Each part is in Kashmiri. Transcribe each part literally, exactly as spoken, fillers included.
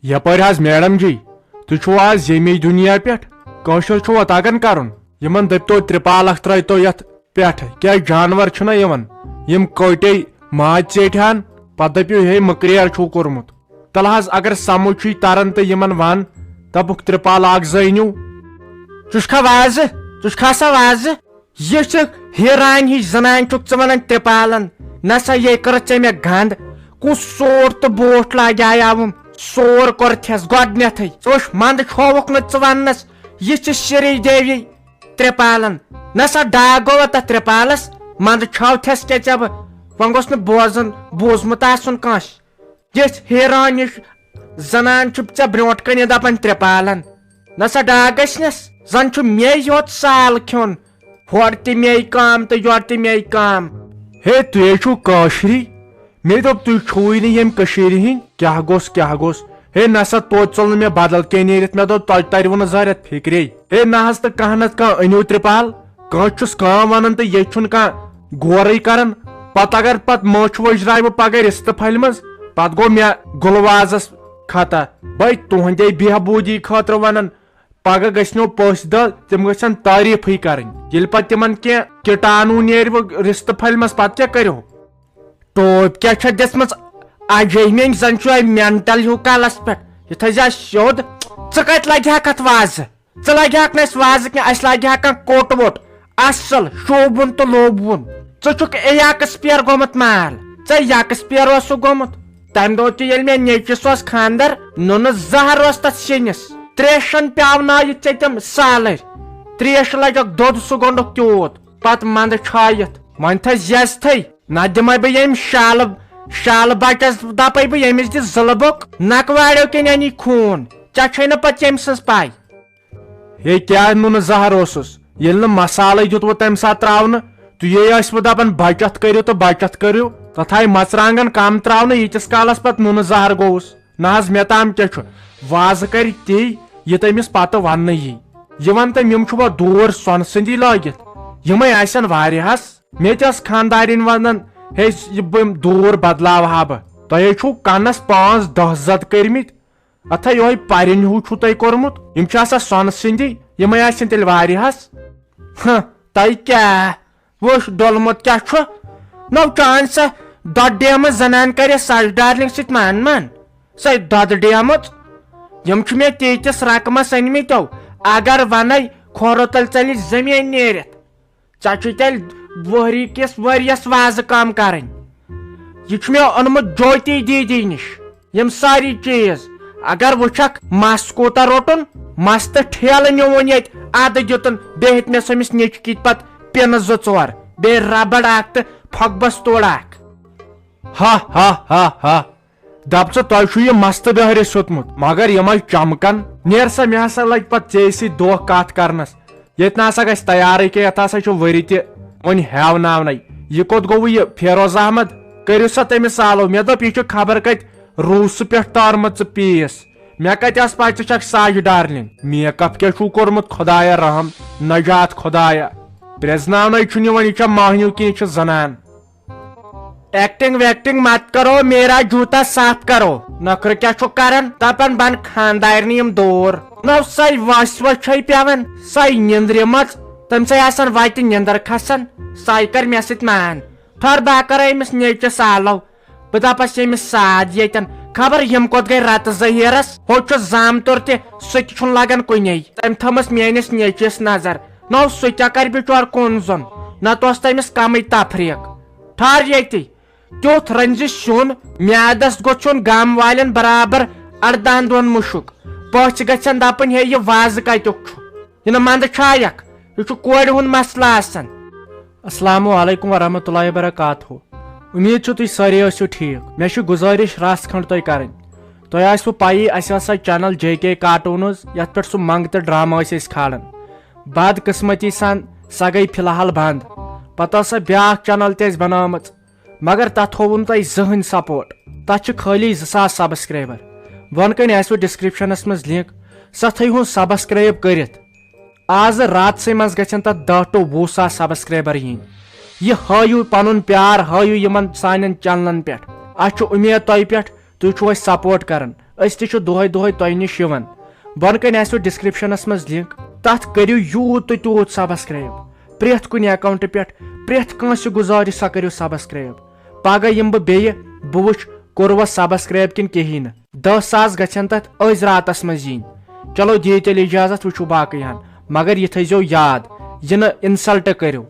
یپٲرۍ حظ میڈم جی، تُہۍ چھِو آز ییٚمی دُنیا پٮ۪ٹھ؟ کٲشُر چھُوا تگان کرُن؟ یِمن دٔپتو ترپال اکھ ترٲیتو یتھ پٮ۪ٹھ، کیٛاہ جانور چھِنہ یِوان؟ یِم کٔٹۍ ماز ژیٹہِ ہن، پتہٕ دٔپِو ہے مٔکریر چھُو کوٚرمُت۔ تلہٕ حظ اگر سمجھ چھُے تران تہٕ یِمن ون، دپُکھ ترپال اکھ زٲنِو۔ ژٕ چھُکھا وازٕ؟ ژٕ چھُکھا سا وازٕ؟ یہِ چھِ حیران ہِش زنان چھُکھ ژٕ ونان ترپالن۔ نسا یے کٔرٕتھ ژےٚ مےٚ گنٛد۔ کُس سوٹ تہٕ بوٹھ لاگیاوُم؟ سور کوٚرتھس گۄڈنیتھٕے۔ ژٕ وٕچھ، منٛدٕ چھووُکھ نہٕ ژٕ وننس۔ یہِ چھِ شری دیوی ترپالن۔ نسا ڈاکھ گوٚوا تتھ ترپالس؟ منٛدٕ چھوتھس کیٛاہ ژےٚ بہٕ؟ وۄنۍ گوٚژھ نہٕ بوزُن، بوٗزمُت آسُن کٲنٛسہِ۔ یِژھ حیران ہِش زنان چھُ ژےٚ برونٛٹھ کنہِ دپان ترپالن۔ نسا ڈاکھ گژھنس، زن چھُ مے یوت سال کھیوٚن۔ ہورٕ تہِ مے کام تہٕ یورٕ تہِ مے کام۔ ہے، تُہۍ ہے چھِو کٲشری۔ مےٚ دوٚپ، تُہۍ چھِوٕے نہٕ ییٚمہِ کٔشیٖرِ ہِنٛدۍ۔ کیٛاہ گوٚژھ، کیٛاہ گوٚژھ؟ ہے، نسا توتہِ ژوٚل نہٕ مےٚ بدل کینٛہہ نیٖرِتھ۔ مےٚ دوٚپ، تۄہہِ ترِوٕ نہٕ زانٛہہ رٮ۪تھ فِکرے۔ ہے، نہ حظ، تہٕ کانٛہہ نتہٕ کانٛہہ أنِو ترپال۔ کٲنٛسہِ چھُس کٲم ونان تہٕ ییٚتہِ چھُنہٕ کانٛہہ غورٕے کران۔ پتہٕ اگر پتہٕ مٲچھ وٕجراوِ پگاہ رِستہٕ پھلہِ منٛز، پتہٕ گوٚو مےٚ گُلوازس خطا۔ بے تُہنٛدے بہبوٗدی خٲطرٕ ونان، پگاہ گژھنو پٔژھۍ دہ، تِم گژھن تعریٖفٕے کرٕنۍ۔ ییٚلہِ پتہٕ تِمن کینٛہہ کِٹانوٗ نیرِ وۄنۍ رِستہٕ پھلہِ منٛز، پتہٕ کیٛاہ کٔرِو؟ ٹوپۍ کیٛاہ چھےٚ دِژمٕژ اجے میٲنۍ؟ زن چھُ اَمہِ مینٹل ہیوٗ کلس پٮ۪ٹھ۔ یہِ تھٲیزِ اَسہِ سیوٚد۔ ژٕ کتہِ لگہِ ہا کتھ وازٕ؟ ژٕ لگہِ ہاکھ نہٕ اَسہِ وازٕ کینٛہہ، اَسہِ لگہِ ہا کانٛہہ کوٹ ووٹ، اصل شوٗبوُن تہٕ لوبوُن۔ ژٕ چھُکھ ایکسپیر گوٚمُت مال، ژےٚ یکسپیر اوسُکھ گوٚمُت۔ تمہِ دۄہ تہِ ییٚلہِ مےٚ نیٚچوِس اوس خانٛدر، نُنہٕ زہر اوس تتھ شیٚنِس۔ تریشن پیاونٲیِتھ ژےٚ تِم سالٕرۍ۔ تریش لجکھ دۄد سُہ گوٚنڈُکھ تیوٗت، پتہٕ منٛدٕ چھٲیِتھ۔ وۄنۍ تھٲے زیزتھٕے، نتہٕ دِمے بہٕ ییٚمۍ شالہٕ، شالہٕ بچس دپے بہٕ، ییٚمِس دِ زٕلہٕ بۄک، نکہٕ واڑیو کِنۍ اَنی خوٗن۔ ژےٚ چھے نہٕ پتہٕ ییٚمۍ سٕنٛز پاے۔ ہے، کیٛاہ نُنہٕ زہر اوسُس؟ ییٚلہِ نہٕ مسالے دیُتوٕ تمہِ ساتہٕ ترٛاونہٕ، تُہی ٲسوٕ دپان بچت کٔرِو تہٕ بچت کٔرِو۔ تتھ آیہِ مرژٕوانٛگن کم ترٛاونہٕ، ییٖتِس کالس پتہٕ نُنہٕ زہر گوٚوُس۔ نہ حظ، مےٚ تام کیٛاہ چھُ؟ وازٕ کرِ تی، یہِ تٔمِس پتہٕ وننہٕ یی۔ یہِ ون تٔمۍ، یِم چھِ وۄنۍ دوٗر سۄنہٕ سٕنٛدی لٲگِتھ۔ یِمے آسن واریاہس۔ مےٚ تہِ ٲس خانٛدارِنۍ ونان، ہے، یہِ بہٕ دوٗر بدلاوٕ ہا بہٕ۔ تۄہے چھُو کنس پانٛژھ دہ زد کٔرمٕتۍ۔ اتھا یہوے پرِنۍ ہیوٗ چھُو تۄہہِ کوٚرمُت۔ یِم چھِ آسان سۄنہٕ سٕنٛدی، یِمے آسن تیٚلہِ واریاہس۔ ہہ، تۄہہِ کیٛاہ؟ وٕچھ، ڈوٚلمُت کیٛاہ چھُ؟ نو چانۍ سۄ دۄدٕ ڈیمہٕ زنان کرِ سچ ڈارلنگ سۭتۍ مان مان۔ سۄے دۄدٕ ڈیمٕژ۔ یِم چھِ مےٚ تیٖتِس رقمس أنمٕتۍ تو، اگر ونے کھۄرو تل ژلہِ زٔمیٖن نیٖرِتھ۔ ژےٚ چھُے تیٚلہِ وُہری کِس ؤرۍیَس وازٕ کٲم کرٕنۍ۔ یہِ چھُ مےٚ اوٚنمُت جوتی دیدی نِش۔ یِم سٲری چیٖز اگر وٕچھکھ، مَس کوٗتاہ روٚٹُن، مَس تہٕ ٹھیلہٕ نیوٗن ییٚتہِ اَدٕ دیُتُن، بیٚیہِ ہیٚتۍ مےٚ سُہ أمِس نیٚچہِ کِتۍ پتہٕ پِنہٕ زٕ ژور، بیٚیہِ ربڑ اکھ تہٕ پھۄکہٕ بس توڑ اکھ۔ ہا ہا ہا ہا۔ دپ ژٕ، تۄہہِ چھُ یہِ مستہٕ بہرِس ہیوٚتمُت، مگر یِمے چمکن۔ نیر سا، مےٚ ہسا لگہِ پتہٕ ژےٚ سۭتۍ دۄہ کتھ کرنس۔ ییٚتہِ نہ سا گژھِ تیارٕے کینٛہہ، یتھ ہسا چھُ ؤری تہِ وۄنۍ ہیوناونے۔ یہِ کوٚت گوٚوٕ یہِ فیروز احمد؟ کٔرِو سا تٔمِس سالو۔ مےٚ دوٚپ، یہِ چھُ خبر کتہِ روٗسہٕ پٮ۪ٹھ تارمُت ژٕ پیٖس۔ مےٚ کتہِ آسہٕ پاے ژٕ چھکھ ساجہِ ڈارلنگ؟ میک اپ کیٛاہ چھُو کوٚرمُت؟ خدایا رحم، نجات خدایا۔ پرٛزناونَے چھُنہٕ یِوان، یہِ چھا ماہنیوٗ کِنہٕ یہِ چھِ زنان؟ ایکٹنگ ویکٹنگ مت کرو، میرا جوتا صاف کرو۔ نخرٕ کیٛاہ چھُ کران؟ دپان بن خاندارنہِ یِم دوٗر۔ نو سۄے وس وس چھے پٮ۪وان، سۄے نِندرِ منٛز۔ تٔمۍ سٕے آسان وتہِ نِندر کھسان، سۄے کر مےٚ سۭتۍ مان۔ ٹھہر، بہٕ ہا کرے أمِس نیٚچوِس آلو۔ بہٕ دپس ییٚمِس ساد ییٚتٮ۪ن، خبر یِم کوٚت گٔے رتہٕ ظہیرس۔ ہُہ چھُ زامتُر تہِ، سُہ تہِ چھُنہٕ لگان کُنے۔ تٔمۍ تھٲومٕژ میٲنِس نیٚچوِس نظر۔ نو سُہ کیٛاہ کرِ بچور کُن زوٚن؟ نتہٕ اوس تٔمِس کمٕے تفریق۔ ٹھہر ییٚتی۔ تیُتھ رٔنزِ سیُن، میادس گوٚژھ کھیوٚن گام والٮ۪ن برابر اردہن دۄہن مُشُک۔ پٔژھۍ گژھن دپٕنۍ، ہے، یہِ وازٕ کتیُک چھُ؟ یہِ نہٕ منٛدٕ چھایکھ، یہِ چھُ کورِ ہُنٛد مسلہٕ آسان۔ السلام علیکم ورحمۃ اللہ وبرکاتہ۔ امید چھُ تُہۍ سٲری ٲسِو ٹھیٖک۔ مےٚ چھِ گُزٲرِش رژھ کھنٛڈ تۄہہِ کرٕنۍ۔ تۄہہِ آسِوٕ پَیی، اَسہِ ٲس سۄ چینل جے کے کارٹونز، یَتھ پٮ۪ٹھ سُہ منٛگ تہٕ ڈرامہ ٲسۍ أسۍ کھالان۔ بدقٕسمتی سان سۄ گٔے فی الحال بنٛد۔ پتہٕ ٲس سۄ بیٛاکھ چینل تہِ اَسہِ بنٲومٕژ، مگر تَتھ ہووُن تۄہہِ زٕہٕنۍ سپورٹ۔ تَتھ چھِ خٲلی زٕ ساس سبسکرایبر۔ بۄنہٕ کَنہِ آسِوٕ ڈسکرپشنس منٛز لنک، سۄ تھٲیہُن سبسکرایب کٔرِتھ۔ آز راتسٕے منٛز گژھن تتھ دَہ to وُہ ساس سبسکرایبر یِنۍ۔ یہِ ہٲیِو پنُن پیار، ہٲیِو یِمن سانٮ۪ن چینلن پٮ۪ٹھ۔ اسہِ چھُ اُمید تۄہہِ پٮ۪ٹھ، تُہۍ چھِو اسہِ سپورٹ کران۔ أسۍ تہِ چھِ دۄہے دۄہے تۄہہِ نِش یِوان۔ بۄنہٕ کنہِ آسِوٕ ڈسکرپشنس منٛز لنک، تتھ کٔرِو یوٗت تہٕ تیوٗت سبسکرایب۔ پرٛٮ۪تھ کُنہِ اکاؤنٹ پٮ۪ٹھ پرٛٮ۪تھ کٲنٛسہِ گُزٲرِش، سۄ کٔرِو سبسکرایب۔ پگاہ یِمہٕ بہٕ بیٚیہِ، بہٕ وٕچھ کوٚروا سبسکرایب کِنہٕ کِہیٖنۍ نہٕ۔ دَہ ساس گژھن تتھ أزۍ راتس منٛز یِنۍ۔ چلو دِیِو تیٚلہِ اجازت، وٕچھِو باقٕے ہن، مگر یہِ تھٲیزیو یاد، یہِ نہٕ انسلٹ کٔرِو۔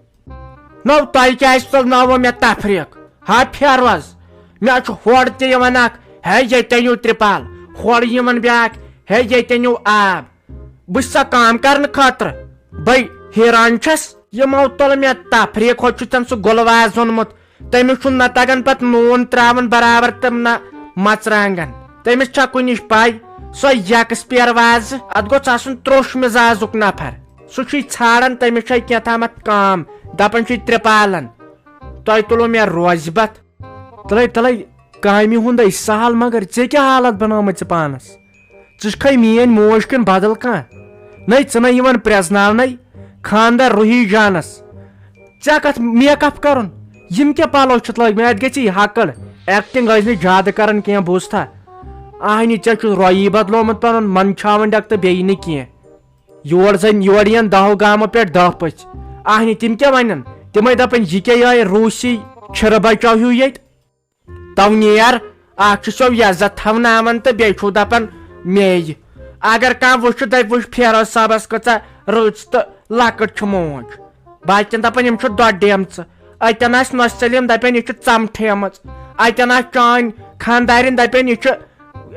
نو تۄہہِ کیٛازِ ژوٚلناوو مےٚ تفریٖق؟ ہا پھیروز، مےٚ چھُ ہورٕ تہِ یِوان اکھ، ہے ییٚتہِ أنِو ترپال، ہورٕ یِوان بیٛاکھ، ہے ییٚتہِ أنِو آب۔ بہٕ چھُسا کٲم کرنہٕ خٲطرٕ؟ بے حیران چھَس۔ یِمو تُل مےٚ تفریٖق، ہُہ چھُ تٔمۍ سُہ گُلہٕ واز اوٚنمُت۔ تٔمِس چھُنہٕ نہ تگان پتہٕ نوٗن تراوُن برابر تہٕ نہ مرژٕوانٛگن۔ تٔمِس چھا کُنِچ پَے؟ سۄ یکس پیر وازٕ، اتھ گوٚژھ آسُن تروٚش مزازُک نفر۔ سُہ چھُے ژھانڈان، تٔمِس چھے کینٛہہ تامتھ کٲم، دپان چھُے ترپالن۔ تۄہہِ تُلو مےٚ روزِ بتھ۔ تلے تلے، کامہِ ہُنٛدے سہل، مگر ژےٚ کیٛاہ حالت بنٲومٕژ ژےٚ پانس؟ ژٕ چھکھے میٲنۍ موج کِنہٕ بدل کانٛہہ؟ نَے ژٕ نَے یِوان پرٛزناونَے۔ خاندار روحی جانس۔ ژےٚ کتھ میک اپ کرُن؟ یِم کیٛاہ پلو چھِتھ لٲگۍ مٕتۍ؟ اتھ گژھِ یی ہکڑ۔ ایکٹنگ ٲسۍ نہٕ زیادٕ کران کینٛہہ، بوٗزتھا؟ اہنہِ، ژےٚ چھُتھ رویی بدلومُت پنُن، منٛدچھاوان ڈٮ۪کہٕ تہٕ بیٚیہِ نہٕ کینٛہہ۔ یور زن یورٕ یِن دَہو گامو پٮ۪ٹھ دَہ پٔژھۍ۔ اہنہِ، تِم کیٛاہ ونن؟ تِمے دپن، یہِ کیٛاہ یِہوٚے روٗسی چھِرٕ بچو ہیوٗ ییٚتہِ؟ تو نیر، اکھ چھُ سو عزت تھاوناوان تہٕ بیٚیہِ چھُو دپان مے۔ اگر کانٛہہ وٕچھِ، دپہِ، وٕچھ پھیروز صٲبس کۭژاہ رٕژ تہٕ لۄکٕٹ چھِ موج۔ باقین دپان، یِم چھِ دۄدٕ ڈیمژٕ۔ اتٮ۪ن آسہِ نۄشہِ سلیٖم، دپن، یہِ چھِ ژمٹھیمٕژ۔ اتٮ۪ن آسہِ چٲنۍ خاندارِنۍ، دپن، یہِ چھِ،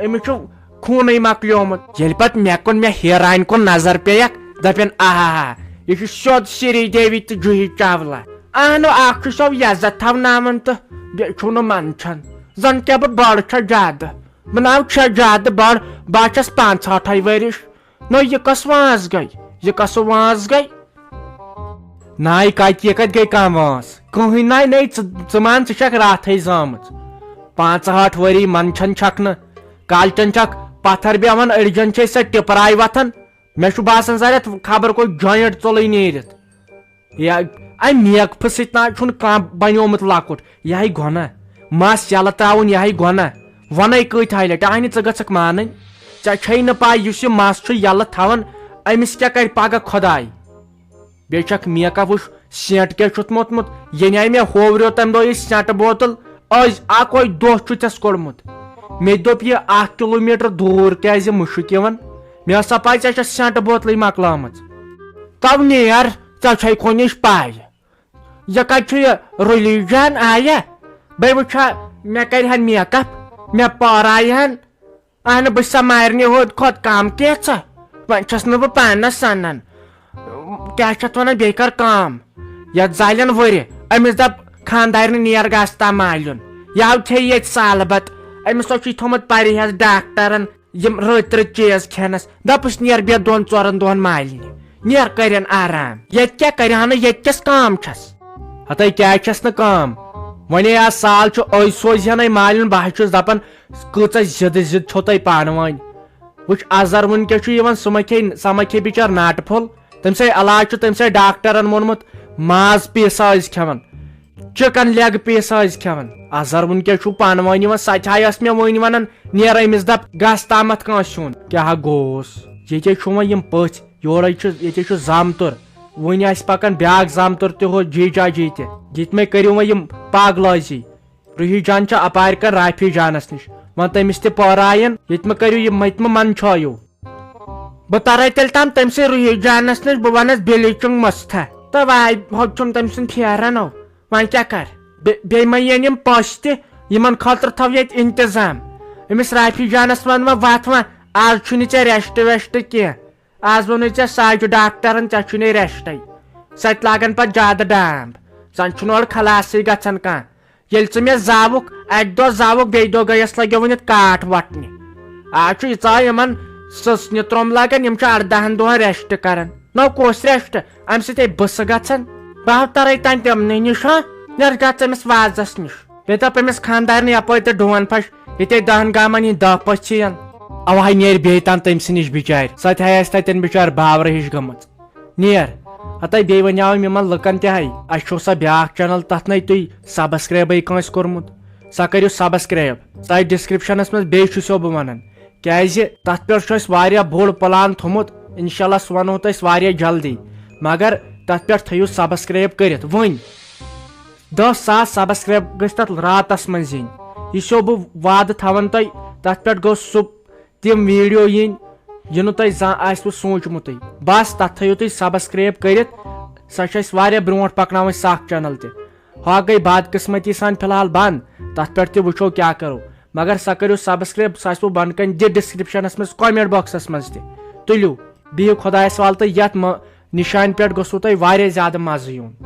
أمِس چھُ خوٗنٕے مۄکلیومُت۔ ییٚلہِ پتہٕ مےٚ کُن، مےٚ ہیرانۍ کُن نظر پیٚیکھ، دپن، آہا، یہِ چھُ سیوٚد سری دیوی تہٕ جوہی چاولہ۔ اہنو، اکھ چھُ سو عزت تھاوناوان تہٕ بیٚیہِ چھُو نہٕ منٛدچھان۔ زن کیٛاہ بہٕ بٔڑ چھا زیادٕ؟ بہٕ ناو چھا زیادٕ بٔڑ؟ بہٕ ہا چھَس پانٛژہٲٹھے ؤرِش۔ نو، یہِ کۄس وٲنٛس گٔے؟ یہِ کۄس وٲنٛس گٔے؟ ناے کاکی، یہِ کتہِ گٔے کانٛہہ وٲنٛس؟ کٕہٕنۍ ناے، نَے ژٕ، ژٕ مان، ژٕ چھکھ راتھٕے زامٕژ۔ پانٛژہٲٹھ ؤری منٛدچھان چھکھ نہٕ۔ کالچن چھکھ پتھر بیٚہوان، أڑجن چھے سۄ ٹِپراے وۄتھان۔ مےٚ چھُ باسان زن یتھ خبر کوٚت جوینٹ ژوٚلُے نیٖرِتھ۔ یا امہِ میک اپہٕ سۭتۍ نہ چھُنہٕ کانٛہہ بنیومُت لۄکُٹ۔ یہِ ہے گۄناہ۔ مس یلہٕ ترٛاوُن، یہِ ہے گۄناہ۔ ونے کۭتۍ ہاے لٹہِ، اہنہِ ژٕ گژھکھ مانٕنۍ۔ ژےٚ چھے نہٕ پاے یُس یہِ مس چھُ یلہٕ تھاوان، أمِس کیٛاہ کرِ پگاہ خۄداے؟ بیٚیہِ چھکھ میک اپ وٕچھ، سینٹ کیٛاہ چھُتھ موٚتمُت؟ ییٚنہِ آیہِ مےٚ ہووریو تمہِ دۄہ یہِ سینٹ بوتل، أزۍ اکوے دۄہ چھُ ژےٚ کوٚڑمُت۔ مےٚ تہِ دوٚپ، یہِ اکھ کلوٗمیٹر دوٗر کیٛازِ مُشُک یِوان؟ مےٚ ٲس سا پاے ژےٚ چھےٚ سینٹ بوتلٕے مۄکلٲمٕژ۔ تو نیر، ژےٚ چھے کُنِچ پاے۔ یہِ کتہِ چھُ یہِ رُلی جان آیہ؟ بے وٕچھا، مےٚ کرِ ہن میک اپ، مےٚ پٲراے ہن۔ اہن، بہٕ چھسا مارنہِ ہُنٛد کھۄتہٕ کم کینٛژھا؟ وۄنۍ چھس نہٕ بہٕ پانس سنان۔ کیٛاہ چھِ اتھ ونان، بیٚیہِ کر کٲم۔ یتھ زالٮ۪ن ؤرِ، أمِس دپ خاندارنہِ، نیر گژھ تام مالیُن۔ یہِ ہاو کھیٚیہِ ییٚتہِ سالبت۔ أمِس ہاو چھُے تھوٚمُت پرہیز ڈاکٹرن یِم رٕتۍ رٕتۍ چیٖز کھٮ۪نس۔ دپُس، نیر بیٚہہ دۄن ژورن دۄہن مالنہِ۔ نیر کرن آرام۔ ییٚتہِ کیٛاہ کرِ ہا نہٕ، ییٚتہِ کیٛاہ کٲم چھس؟ ہتے کیٛازِ چھس نہٕ کٲم؟ وۄنۍ آز سال چھُ، أزۍ سوزِ ہنَے مالیُن۔ بہٕ ہا چھُس دپان، کۭژاہ ضد ضد چھو تۄہہِ پانہٕ ؤنۍ۔ وٕچھ، اظہر وٕنکیٚس چھُ یِوان، سُہ ما کھیٚیہِ، سۄ ما کھیٚیہِ بِچار ناٹہٕ پھوٚل۔ تٔمۍ سٕے علاج چھُ، تٔمۍ سٕے ڈاکٹرن ووٚنمُت، ماز پیٖسا ٲسۍ کھٮ۪وان، چِکن لیگ پیٖسا ٲسۍ کھٮ۪وان۔ اظہر وٕنکیٚس چھُ پانہٕ ؤنۍ یِوان، سۄ تہِ ہا ٲس مےٚ وٕنۍ ونان، نیر أمِس دپ، گژھ تامتھ کٲنٛسہِ ہُنٛد۔ کیٛاہ ہا گوس؟ ییٚتے چھُ وۄنۍ یِم پٔژھۍ، یورے چھُ، ییٚتے چھُ زامتُر، وٕنہِ آسہِ پکان بیٛاکھ زامتُر تہِ ہُہ جی جا جی تہِ۔ ییٚتہِ مے کٔرِو وۄنۍ یِم پاگلٲزی۔ روحی جان چھِ اپارِ کن رافی جانس نِش، وۄنۍ تٔمِس تہِ پٲراین۔ ییٚتہِ مہ کٔرِو یہِ، مہ، ییٚتہِ مہ منٛدچھٲیِو۔ بہٕ ترے تیٚلہِ تام تٔمۍ سٕے روحی جانس نِش، بہٕ ونس بِلی چُنگ مستھا۔ تہٕ واے، ہوٚت چھُم تٔمۍ سُنٛد پھیران او۔ وۄنۍ کیٛاہ کر؟ بے-، بیٚیہِ مہ یِن یِم پٔژھۍ تہِ، یِمن خٲطرٕ تھاو ییٚتہِ انتظام۔ أمِس رافی جانس ون وۄنۍ وتھ وۄنۍ، آز چھُنہٕ ژےٚ ریسٹ ویسٹ کینٛہہ۔ آز ووٚنُے ژےٚ ساجہِ ڈاکٹرن، ژےٚ چھُے نہٕ ریسٹے۔ سۄ تہِ لاگن پتہٕ زیادٕ ڈامب۔ زن چھُنہٕ اورٕ خلاصٕے گژھان کانٛہہ۔ ییٚلہِ ژٕ مےٚ زاوُکھ، اکہِ دۄہ زاوُکھ، بیٚیہِ دۄہ گٔیس لگیو وُنہِ کاٹھ وٹنہِ۔ آز چھُ ییٖژاہ یِمن سٕژنہِ ترٛوٚم لگان، یِم چھِ اردہن دۄہن ریسٹ کران۔ نو کۄس ریسٹ؟ امہِ سۭتۍ ہے بٕسہٕ گژھان۔ بہٕ ہا ترے تانۍ تِمنٕے نِش، ہا؟ نیر گژھ أمِس وازس نِش۔ بیٚیہِ دپ أمِس خاندارنہِ یپٲرۍ تہِ ڈون پھش، ییٚتہِ دہن گامن ہٕنٛدۍ دہ پٔژھۍ یِن۔ اوا ہے نیر بیٚیہِ تام تٔمۍ سٕے نِش بِچارِ، سۄ تہِ ہے آسہِ تتٮ۪ن بِچار باورٕ ہِش گٔمٕژ۔ نیر، ہتے بیٚیہِ ونیاوم یِمن لُکن تہِ ہے، اسہِ چھُو سا بیٛاکھ چینل، تتھ نے تُہۍ سبسکرایبے کٲنٛسہِ کوٚرمُت، سۄ کٔرِو سبسکرایب۔ سۄ آسہِ ڈسکرپشنس منٛز، بیٚیہِ چھُسو بہٕ ونان، کیازِ تتھ پٮ۪ٹھ چھُ اسہِ واریاہ بوٚڑ پلان تھوٚمُت۔ انشاءاللہ سُہ ونو تۄہہِ أسۍ واریاہ جلدی، مگر تتھ پٮ۪ٹھ تھٲیِو سبسکرایب کٔرِتھ وۄنۍ۔ دہ ساس سبسکرایب گٔژھۍ تتھ راتس منٛز یِنۍ۔ یہِ چھُسو بہٕ وعدٕ تھاوان تۄہہِ، تتھ پٮ۪ٹھ گوٚژھ سُہ تِم ویڈیو یِنۍ، یہِ نہٕ تۄہہِ زانٛہہ آسِوٕ سوٗنٛچمُتٕے۔ بس تتھ تھٲیِو تُہۍ سبسکرایب کٔرِتھ۔ سۄ چھِ اسہِ واریاہ برونٛٹھ پکناوٕنۍ سۄ اکھ چینل تہِ۔ ہۄ گٔے بدقسمتی سان فی الحال بنٛد، تتھ پٮ۪ٹھ تہِ وٕچھو کیٛاہ کرو۔ مگر سۄ کٔرِو سبسکرایب، سۄ آسِوٕ بۄنہٕ کنہِ دِتھ ڈسکرپشنس منٛز، کمنٹ باکسس منٛز تہِ۔ تُلِو، بِہِو خۄدایس حوالہٕ تہٕ یتھ م-، نشانہِ پٮ۪ٹھ گوٚژھوٕ تۄہہِ واریاہ زیادٕ مزٕ یُن۔